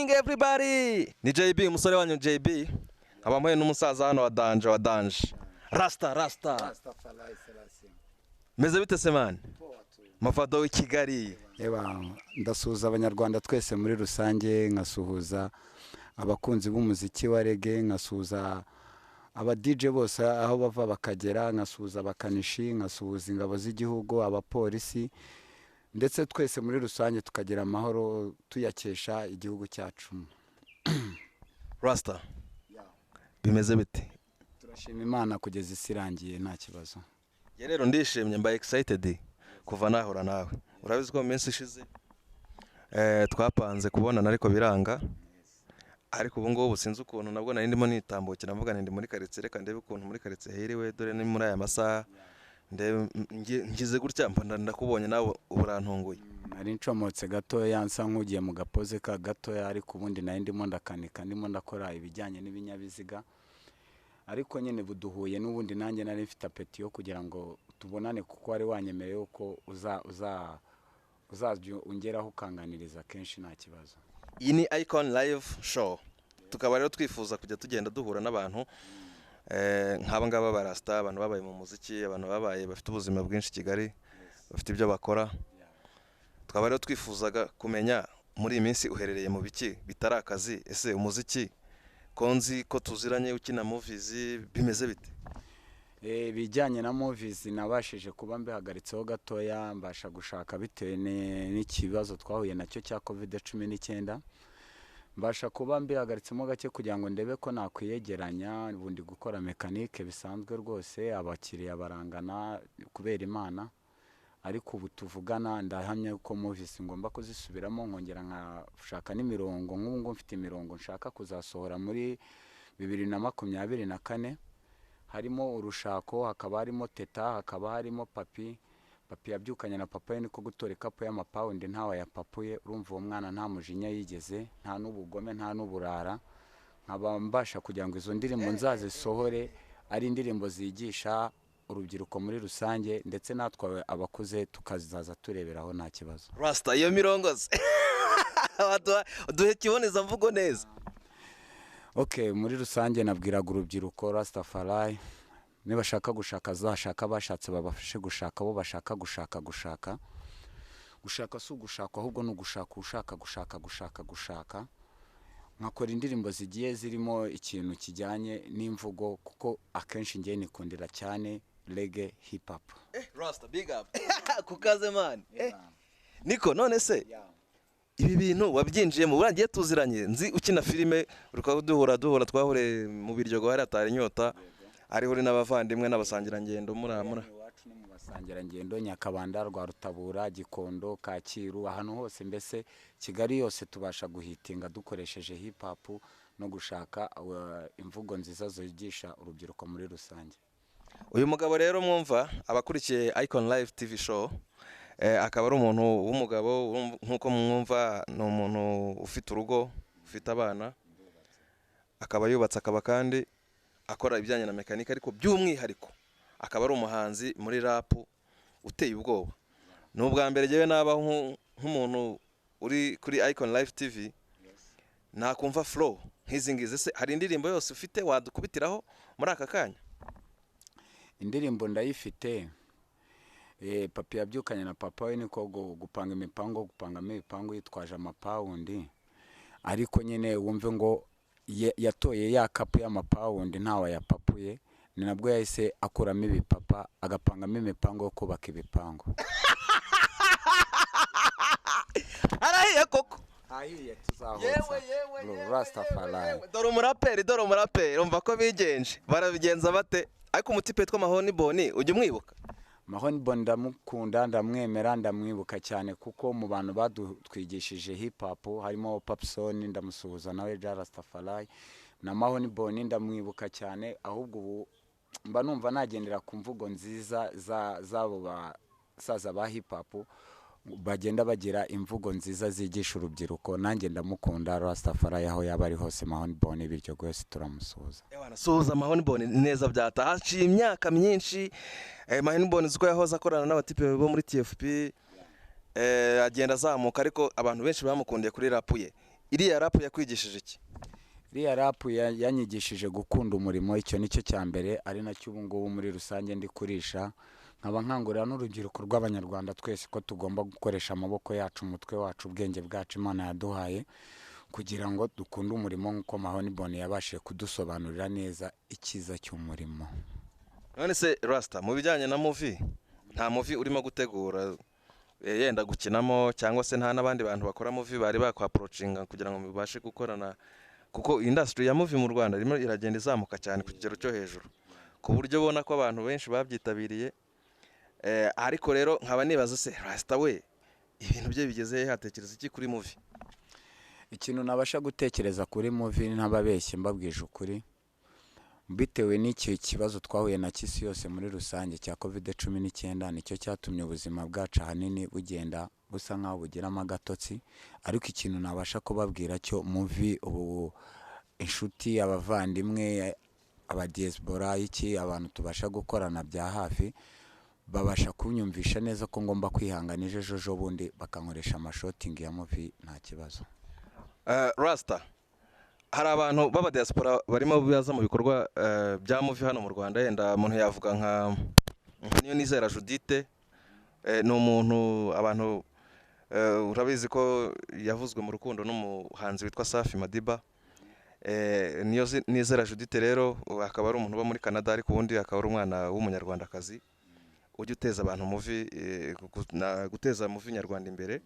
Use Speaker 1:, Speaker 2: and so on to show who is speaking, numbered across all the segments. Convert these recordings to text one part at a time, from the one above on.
Speaker 1: Morning everybody. Ni JB, umusore wanyu JB. Nkaba mpuye n'umusaza hano wa danger wa danger. Rasta Rasta. Meze bite se man? Mavado w'i Kigali.
Speaker 2: Eba, ndasuhuza Abanyarwanda twese muri rusange, nkasuhuza abakunzi b'umuziki wa reggae, nkasuhuza aba DJ bose aho bava bakagera, nkasuhuza abakanishi, nkasuhuza ingabo z'igihugu, abapolisi, ndetse twese muri rusange tukagira amahoro tuyakesha igihugu cyacu.
Speaker 1: Rasta, bimeze bite?
Speaker 2: Turashima Imana kugeza isi irangiye nta kibazo.
Speaker 1: Njye rero ndishimye, mbaye excited kuva nahura nawe. Urabizi ko mu minsi ishize twapanze kubonana ariko biranga. Ariko ubu ngubu sinzi ukuntu nabwo nari ndimo nitambukira mvuga nti ndi muri quartier, reka ndebe ukuntu muri quartier hiriwe, dore ni muri aya masaha ndebe ngize gutya mbona ndakubonye nawe uburantunguye.
Speaker 2: Nari ncomotse gatoya nsa nk'ugiye mu gapoze ka gatoya, ariko ubundi nari ndimo ndakanika, ndimo ndakora ibijyanye n'ibinyabiziga, ariko nyine buduhuye n'ubundi nanjye nari mfite appétit yo kugira ngo tubonane, kuko wari wanyemereye ko uza uza uzajya ungeraho ukanganiriza kenshi nta kibazo.
Speaker 1: Iyi ni Icon Live Show, tukaba rero twifuza kujya tugenda duhura n'abantu nk'aba ngaba ba Rasta, abantu babaye mu muziki, abantu babaye bafite ubuzima bwinshi Kigali, bafite ibyo bakora. Tukaba rero twifuzaga kumenya muri iyi minsi uherereye mu biki bitari akazi? Ese umuziki ko nzi ko tuziranye ukina movies, bimeze bite?
Speaker 2: Ibijyanye na movies nabashije kuba mbihagaritseho gatoya, mbasha gushaka bitewe n'ikibazo twahuye nacyo cya COVID-19, mbasha kuba mbihagaritsemo gake kugira ngo ndebe ko nakwiyegeranya. Ubundi gukora mécanique bisanzwe rwose, abakiriya barangana kubera Imana, ariko ubu tuvugana ndahamya ko movies ngomba kuzisubiramo, nkongera nkashaka n'imirongo. Nk'ubu ngubu mfite imirongo nshaka kuzasohora muri 2024, harimo urushako, hakaba harimo teta, hakaba harimo papi. Papi yabyukanye na papa we niko gutora ikapu y'amapawundi ntawe yapapuye. Urumva uwo mwana nta mujinya yigeze, nta n'ubugome, nta n'uburara. Nkaba mbasha kugira ngo izo ndirimbo nzazisohore ari indirimbo zigisha urubyiruko muri rusange, ndetse natwe abakuze tukazaza tureberaho nta kibazo.
Speaker 1: Rasta, iyo mirongo se duhe ikibonezamvugo neza.
Speaker 2: Okay, muri rusange nabwiraga urubyiruko Rastafari, nibashaka gushaka azashaka, bashatse babafashe gushaka, bo bashaka gushaka gushaka gushaka si ugushaka, ahubwo ni ugushaka ushaka gushaka gushaka gushaka. Nkakora indirimbo zigiye zirimo ikintu kijyanye n'imvugo, kuko akenshi ngiye nikundira cyane reggae, hip hop.
Speaker 1: Rasta, big up kukaze man. Niko none se ibi bintu wabyinjiyemo urangiye tuziranye, nzi ukina filime, urikaba duhura duhura, twahure mu Biryogo hari atari inyota, ariho uri n'abavandimwe n'abasangirangendo muramura.
Speaker 2: Iwacu no mu basangirangendo, Nyakabanda, rwa Rutabura, Gikondo, Kacyiru, ahantu hose, mbese Kigali yose tubasha guhitinga dukoresheje hip hop no gushaka imvugo nziza zigisha urubyiruko muri rusange.
Speaker 1: Uyu mugabo rero mwumva, abakurikiye Icon Live TV Show, akaba ari umuntu w'umugabo. Nk'uko mwumva, ni umuntu ufite urugo, ufite abana, akaba yubatse, akaba kandi akora ibijyanye na mekanike, ariko by'umwihariko akaba ari umuhanzi muri rap uteye ubwoba. Ni ubwa mbere njyewe naba nk'umuntu uri kuri Icon Live TV nakumva flow nk'izi ngizi. Se hari indirimbo yose ufite wadukubitiraho muri aka kanya?
Speaker 2: Indirimbo ndayifite. Papi yabyukanye na papa we niko gupanga imipango, gupangamo ibipangu yitwaje amapawundi, ariko nyine wumve ngo yatoye ya kapu y'amapawundi ntawe yapapuye, ni nabwo yahise akuramo ibipapa agapangamo imipango yo kubaka ibipangu.
Speaker 1: Arahiye koko.
Speaker 2: Ahiye tuzahotsa.
Speaker 1: Yewe yewe
Speaker 2: Bro,
Speaker 1: yewe,
Speaker 2: Rastafari.
Speaker 1: Yewe. Dore umuraperi, dore umuraperi. Umva ko bigenje, barabigenza bate? Ariko umutipe witwa Mahoni Boni ujya umwibuka?
Speaker 2: Mahoni Boni ndamukunda, ndamwemera, ndamwibuka cyane, kuko mu bantu badutwigishije hip hop harimo Papson, ndamusuhuza nawe Jah Rastafari, na Mahoni Boni ndamwibuka cyane. Ahubwo ubu mba numva nagendera ku mvugo nziza za zabo basaza ba hip hop bagenda bagira imvugo nziza zigisha urubyiruko. Nanjye ndamukunda Rastafari aho yaba ari hose. Mahoni Boni bityo rwose turamusuhuza.
Speaker 1: Ewana, suhuza Mahoni Boni neza byata. Haciye imyaka myinshi. Mahoni Boni uziko yahoze akorana n'abatipe bo muri TFP, agenda azamuka, ariko abantu benshi bamukundiye kuri rap ye. Iriya rap yakwigishije iki?
Speaker 2: Iriya rap yanyigishije gukunda umurimo, icyo nicyo cya mbere, ari nacyo ubu ngubu muri rusange ndi kurisha. Nkaba nkangurira n'urubyiruko rw'Abanyarwanda twese ko tugomba gukoresha amaboko yacu, umutwe wacu, ubwenge bwacu Imana yaduhaye, kugira ngo dukunde umurimo nk'uko Mahoniboni yabashije kudusobanurira neza icyiza cy'umurimo.
Speaker 1: None se Rasta, mu bijyanye na movie, nta movie urimo gutegura yenda gukinamo, cyangwa se nta n'abandi bantu bakora movie bari bakwaproachinga kugira ngo mubashe gukorana? Kuko industry ya movie mu Rwanda irimo iragenda izamuka cyane ku kigero cyo hejuru, ku buryo ubona ko abantu benshi babyitabiriye. Ariko rero nkaba nibaza se Rasta we ibintu bye bigeze he, hatekereza iki kuri movie?
Speaker 2: Ikintu nabasha gutekereza kuri movie, ntababeshye mbabwije ukuri, bitewe n'icyo kibazo twahuye na cy'isi yose muri rusange cya COVID-19, nicyo cyatumye ubuzima bwacu ahanini bugenda busa nk'aho bugiramo agatotsi. Ariko ikintu nabasha kubabwira cyo, movie ubu inshuti, abavandimwe, abadiaspora, iki abantu tubasha gukorana bya hafi babasha kunyumvisha neza ko ngomba kwihangana, ejo bundi bakankoresha amashooting ya movie nta kibazo.
Speaker 1: Rasta, hari abantu b'abadiaspora barimo baza mu bikorwa bya movie hano mu Rwanda. Yenda umuntu yavuga nka Niyonizera Judith, ni umuntu abantu urabizi ko yavuzwe mu rukundo n'umuhanzi witwa Safi Madiba. Niyonizera Judith rero akaba ari umuntu uba muri Canada, ariko ubundi akaba ari umwana w'umunyarwandakazi ujya uteza abantu movie, guteza movie nyarwanda imbere.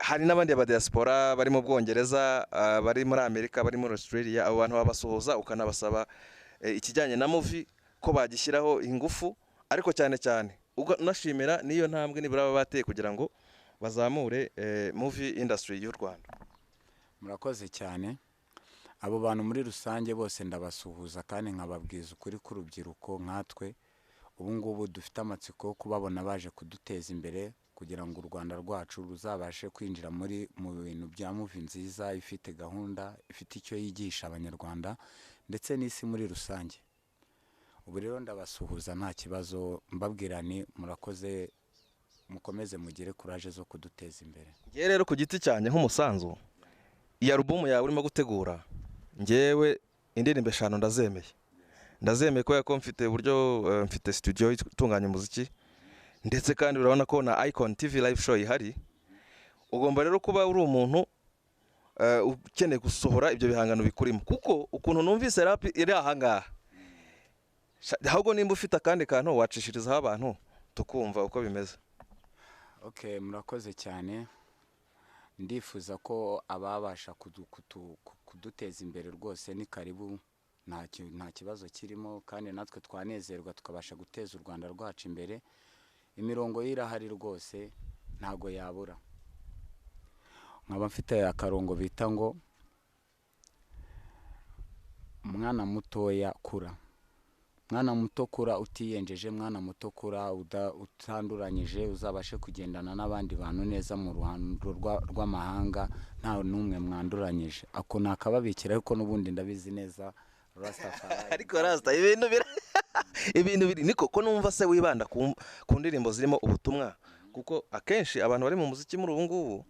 Speaker 1: Hari n'abandi ba diaspora bari mu Bwongereza, bari muri Amerika, bari muri Australia. Abo bantu babasuhuza ukanabasaba ikijyanye na movie ko bagishyiraho ingufu, ariko cyane cyane unashimira n'iyo ntambwe nibura baba bateye kugira ngo bazamure movie industry y'u Rwanda.
Speaker 2: Murakoze cyane. Abo bantu muri rusange bose ndabasuhuza kandi nkababwiza ukuri k'urubyiruko nkatwe ubu ngubu dufite amatsiko yo kubabona baje kuduteza imbere, kugira ngo u Rwanda rwacu ruzabashe kwinjira mu bintu bya movie nziza, ifite gahunda, ifite icyo yigisha Abanyarwanda ndetse n'isi muri rusange. Ubu rero ndabasuhuza nta kibazo, mbabwira ni murakoze, mukomeze mugire courage zo kuduteza imbere.
Speaker 1: Ngewe rero ku giti cyanjye nk'umusanzu, iyi album yawe urimo gutegura, ngewe indirimbo 5 ndazemeye. Ndazemeye kubera ko mfite uburyo, mfite studio itunganya umuziki, ndetse kandi urabona ko na Icon TV live show ihari. Ugomba rero kuba uri umuntu ukeneye gusohora ibyo bihangano bikurimo, kuko ukuntu numvise rap iri aha ngaha, ahubwo nimba ufite akandi kantu wacishirizaho abantu tukumva uko bimeze.
Speaker 2: Okay, murakoze cyane. Ndifuza ko ababasha kuduteza imbere rwose ni karibu, nta kibazo kirimo, kandi natwe twanezerwa tukabasha guteza u Rwanda rwacu imbere. Imirongo irahari rwose ntago yabura. Nkaba mfite akarongo bita ngo mwana mutoya kura, mwana muto kura utiyenjeje, mwana muto kura utanduranyije, uzabashe kugendana n'abandi bantu neza mu ruhando rw'amahanga nta n'umwe mwanduranyije. Ako nakababikira, ariko n'ubundi ndabizi neza Rastafari.
Speaker 1: Ariko Rasta, ibintu biri niko ko numva se wibanda ku ndirimbo zirimo ubutumwa, kuko akenshi abantu bari mu muziki muri ubu ngubu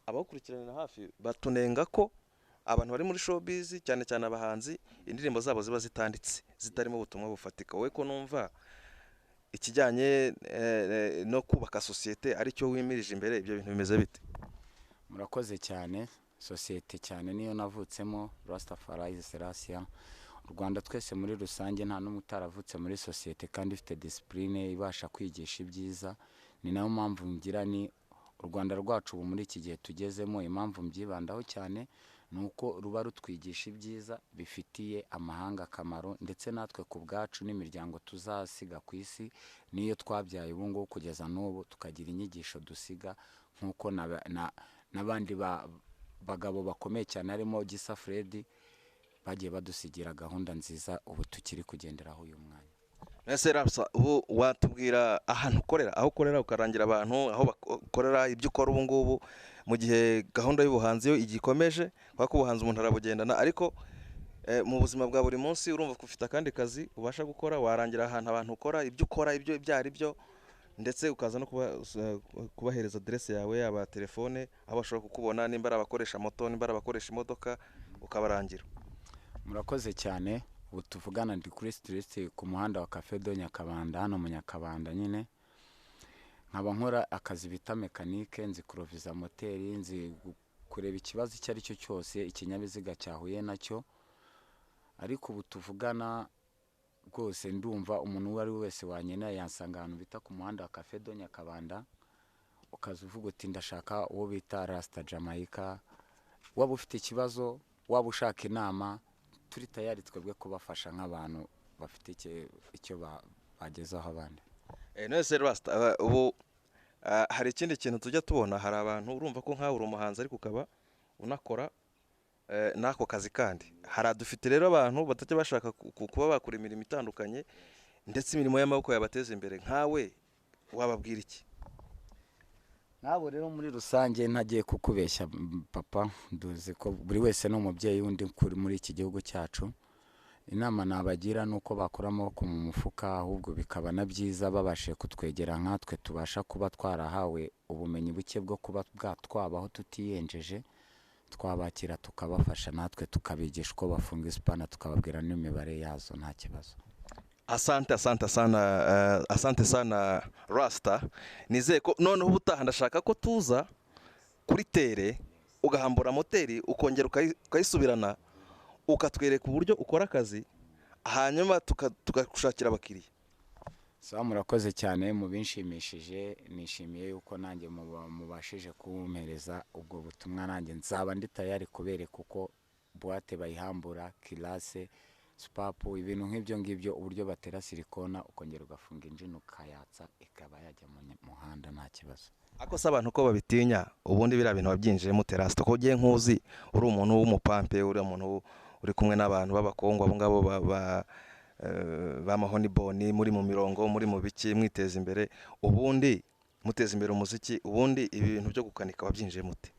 Speaker 1: abawukurikiranira hafi batunenga ko abantu bari muri showbiz, cyane cyane abahanzi, indirimbo zabo ziba zitanditse, zitarimo ubutumwa bufatika. Wowe ko numva ikijyanye no kubaka sosiyete aricyo wimirije imbere, ibyo bintu bimeze bite?
Speaker 2: Murakoze cyane. Sosiyete cyane niyo navutsemo, Rastafari Selassie. U Rwanda twese muri rusange nta n'umwe utaravutse muri sosiyete kandi ifite discipline ibasha kwigisha ibyiza. Ni nayo mpamvu ngira ni u Rwanda rwacu ubu muri iki gihe tugezemo, impamvu mbyibandaho cyane ni uko ruba rutwigisha ibyiza bifitiye amahanga akamaro, ndetse natwe ku bwacu n'imiryango tuzasiga ku isi n'iyo twabyaye ubu ngubu kugeza n'ubu, tukagira inyigisho dusiga nk'uko n'abandi bagabo bakomeye cyane harimo Gisa Fred bagiye badusigira gahunda nziza ubu tukiri kugenderaho uyu mwanya.
Speaker 1: Ese Rasta, ubu watubwira ahantu ukorera, aho ukorera ukarangira abantu aho bakorera ibyo ukora ubu ngubu, mu gihe gahunda y'ubuhanzi yo igikomeje, kuko ubuhanzi umuntu arabugendana, ariko mu buzima bwa buri munsi urumva ko ufite akandi kazi ubasha gukora, warangira ahantu abantu ukora ibyo ukora, ibyo ibyo ari byo Ndetse ukaza no kubahereza aderese yawe, yaba telefone, aho bashobora kukubona, nimba ari abakoresha moto, nimba ari abakoresha imodoka, ukabarangira.
Speaker 2: Murakoze cyane. Ubu tuvugana ndi kuri street ku muhanda wa Cafe de Nyakabanda, hano mu Nyakabanda nyine. Nkaba nkora akazi bita mekanike, nzi kuroviza moteri, nzi kureba ikibazo icyo ari cyo cyose ikinyabiziga cyahuye nacyo. Ariko ubu tuvugana rwose ndumva umuntu uwo ari we wese wankenera yansanga ahantu bita ku muhanda wa Cafe de Nyakabanda, ukaza uvuga uti ndashaka uwo bita Rasta Jamaica. Waba ufite ikibazo, waba ushaka inama, turi tayari twebwe kubafasha nk'abantu bafite icyo bagezaho abandi.
Speaker 1: None se Rasta, ubu hari ikindi kintu tujya tubona, hari abantu urumva ko nkawe uri umuhanzi ariko ukaba unakora n'ako kazi kandi. Hari dufite rero abantu batajya bashaka kuba bakora imirimo itandukanye, ndetse imirimo y'amaboko yabateza imbere, nkawe wababwira iki?
Speaker 2: Nabo rero muri rusange ntagiye kukubeshya papa, nduzi ko buri wese ni umubyeyi wundi muri iki gihugu cyacu. Inama nabagira ni uko bakura amaboko mu mufuka, ahubwo bikaba na byiza babashije kutwegera nkatwe tubasha kuba twarahawe ubumenyi buke bwo kuba twabaho tutiyenjeje, twabakira tukabafasha natwe tukabigisha uko bafunga isipana, tukababwira n'imibare yazo nta kibazo.
Speaker 1: Asante, asante sana, asante sana Rasta. Nizeye ko noneho ubutaha ndashaka ko tuza kuri tere ugahambura moteri ukongera ukayisubirana, ukatwereka uburyo ukora akazi, hanyuma tukagushakira abakiriya.
Speaker 2: Sawa, murakoze cyane, mubinshimishije, nishimiye yuko nanjye mubashije kumpereza ubwo butumwa, nanjye nzaba ndi tayari kubereka uko boîte bayihambura, kirase, supapu, ibintu nk'ibyo ngibyo, uburyo batera silikona ukongera ugafunga injini ukayatsa ikaba yajya mu muhanda nta kibazo.
Speaker 1: Ako se abantu ko babitinya, ubundi biriya bintu wabyinjiyemo ute Rasta? Ko ugiye nkuzi uri umuntu w'umupampe, uri umuntu uri kumwe n'abantu b'abakongo abo ngabo ba mahoniboni, muri mu mirongo, muri mu biki, mwiteza imbere, ubundi muteza imbere umuziki, ubundi ibi bintu byo gukanika wabyinjiyemo ute?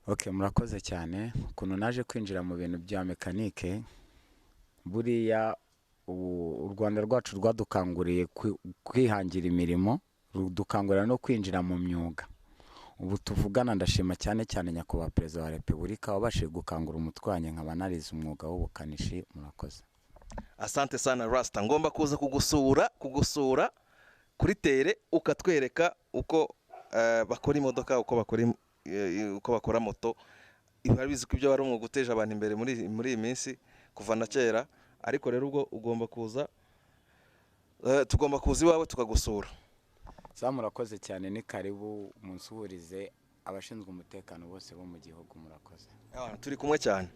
Speaker 2: Okay, murakoze cyane. Ukuntu naje kwinjira mu bintu bya mekanike, buriya u Rwanda rwacu rwadukanguriye kwihangira imirimo, rudukangurira no kwinjira mu myuga. Ubu tuvugana ndashima cyane cyane Nyakubahwa Perezida wa Repubulika wabashije gukangura umutwe wanjye nkaba narize umwuga w'ubukanishi. Murakoze.
Speaker 1: Asante sana Rasta, ngomba kuza kugusura kuri tere ukatwereka uko bakora imodoka, uko bakora moto. Urabizi ko ibyo wari umwuga uteje abantu imbere muri iyi minsi kuva na kera, ariko rero ubwo ugomba kuza, tugomba kuza iwawe tukagusura.
Speaker 2: Sawa, murakoze cyane, ni karibu munsuhurize abashinzwe umutekano bose bo mu gihugu. Murakoze.
Speaker 1: Turi kumwe cyane.